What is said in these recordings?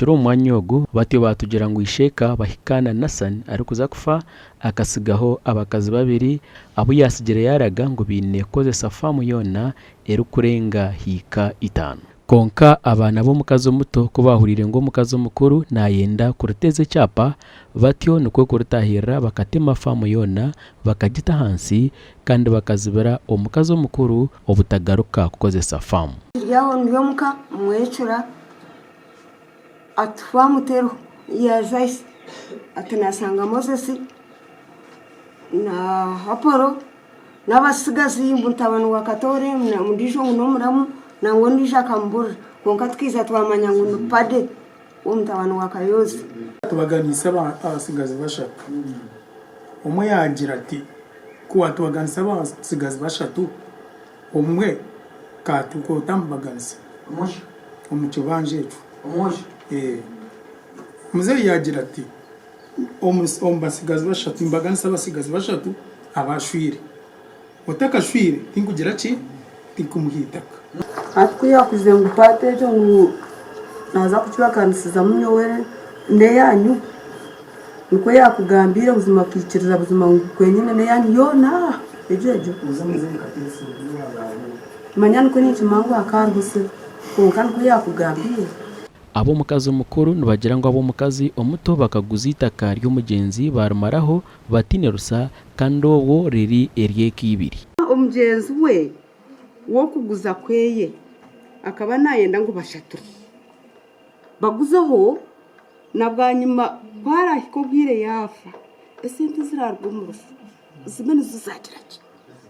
Twahikire omu mwanya ogu batyo baatugira ngu Isheeka Bahikaana Nassan arikuza kufa akatsigaho abakazi babiri abu yaatsigire yaaraga ngu baine kukozesa faamu yoona erikurenga hiika itaano. Kwonka abaana b'omukazi omuto ku baahuriire ngu omukazi omukuru naayenda kuriteeza ekyapa, batyo nikwo kuritaahirira bakatema faamu yoona bakagita ahansi kandi bakazibira omukazi omukuru obutagaruka kukozesa faamu. Turi aho ndi omuka mwecura ati faamu teriho yaazayo ati naashanga Moses na Apollo n'abatsigazi ngu mutabani wa Katoore ondiijo ngu n'omuramu nangwa ondiijo akamuburira kwonka tukaija twamanya ngu ni Pade w'omutabani wa Kayoozi. Tubaganiise abatsigazi bashatu. Omwe yaagira ati, Ku waatubaganisa abatsigazi bashatu, omwe ka otamubaganisa omu kibanja ekyo. Muzeeyi yaagira ati, Omu batsigazi bashatu, nimbaganisa abatsigazi bashatu abashwire. Otakashwire tinkugira ki? Tinkumuha eitaka. Hati ku yaakugize ngu paati egyo ngu naaza kugibaganisizamu nyowe n'eyaanyu, nikwo yaakugambiire buzima akaikiriza buzima ngu kwenyine n'eyaanyu yoona egyo egyo. Manya nikwo ninkimanya ngu hakaba hariho sebo kwonka nikwo yaakugambiire. Ab'omukazi omukuru nibagira ngu ab'omukazi omuto bakaguza eitaka ry'omugyenzi baarimaraho bataine rusa kandi obwo riri ery'eka ibiri. Omugyenzi we w'okuguza kweye akaba naayenda ngu bashature baguzeho na bwanyima ku araahike obwire yaafa esente eziraaruga omu rufu zibe nizo zaagira ki?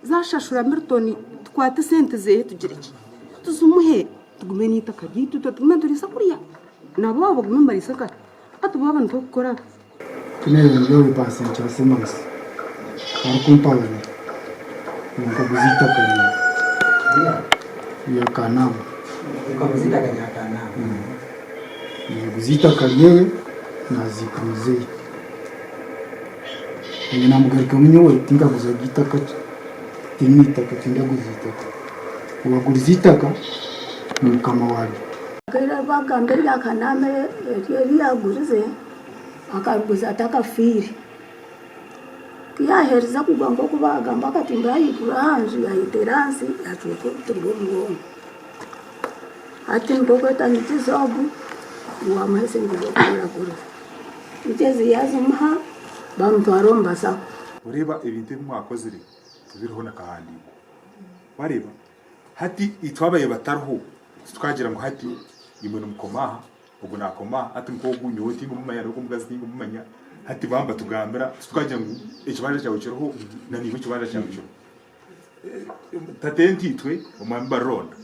Zaashashura Milton tukwate esente zeeye tugire ki? Tuzimuhe tugume n'eitaka ryaitu itwe tugume nituriisa kuriya nabo bagume nibariisa kare hati baaba nikwo kukora. Tinayongyera paasenti Simasi arikumpabura ngu nkaguza eitaka rya Kanama. Naguza eitaka ryeye naziika muzeeyi. Naanye namugarukamu nyowe tinkaguzaga eitaka, tinyine eitaka tindaguza eitaka. Owagurize eitaka ni mukama waaryo. Bagamba erya Kanama eri yagurize akariguza atakafiire. Ku yaaherize kugwa nk'oku baagamba akatimba ahaiguru aha nju yaayeteera ahansi yaacweka obuti bw'omugongo. Hati nikwo kweta Migizi ogu ngu amuhe esente z'okumuragurira. Migyezi yaazimuha baamutwara omu basaho. Oreeba ebintu ebi mwakozire tibiriho na kahandiiko. Wareeba? Hati itwe ababaire batariho titukagira ngu hati imwe nimukoma aha, ogu naakoma aha, hati nk'ogu nyowe tinkumumanya n'ogu omukazi tinkumumanya, hati baaba nibatugambira titukagira ngu ekibanja kyawe kiriho na naiwe ekibanja kyawe kiriho. Tatente itwe omwami Barondo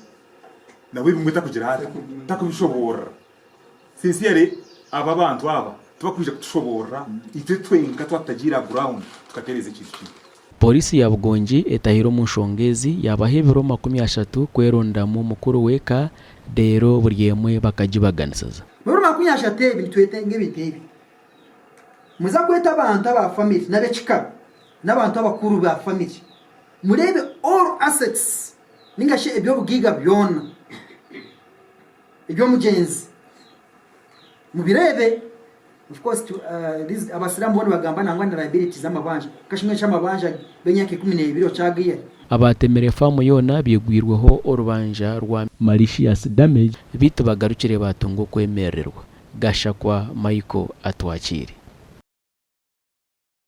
nawe ebimwe takugira ata, takubishoboorora. Sincerely aba abantu aba tibakwija kutushoboorora itwe twenka twaba tutagiire aha ground tukatereeza ekintu kyaitu. Pooriisi ya Bugongi etahire omu nshonga ezi yaabaha ebiro 30 kwerondamu mukuru w'eka reero buri emwe bakagibaganisiza. Mu biro 30 ebi nitwetenga ebintu ebi, Muza kweta abantu aba family n'ab'ekika n'abantu abakuru ba family mureebe all assets ninga shi eby'obugaiga byona eby'omugyenzi mubireebe. Of course these abasiraamu bo nibagamba nangwa na liability z'amabanja kashimwe ky'amabanja g'emyaka 12 okyagaiya. Abaatemire faamu yoona baigwirweho orubanja rwa malicious damage beitu bagarukire baatunga okwemerererwa. Gashakwa Michael Atwakiire.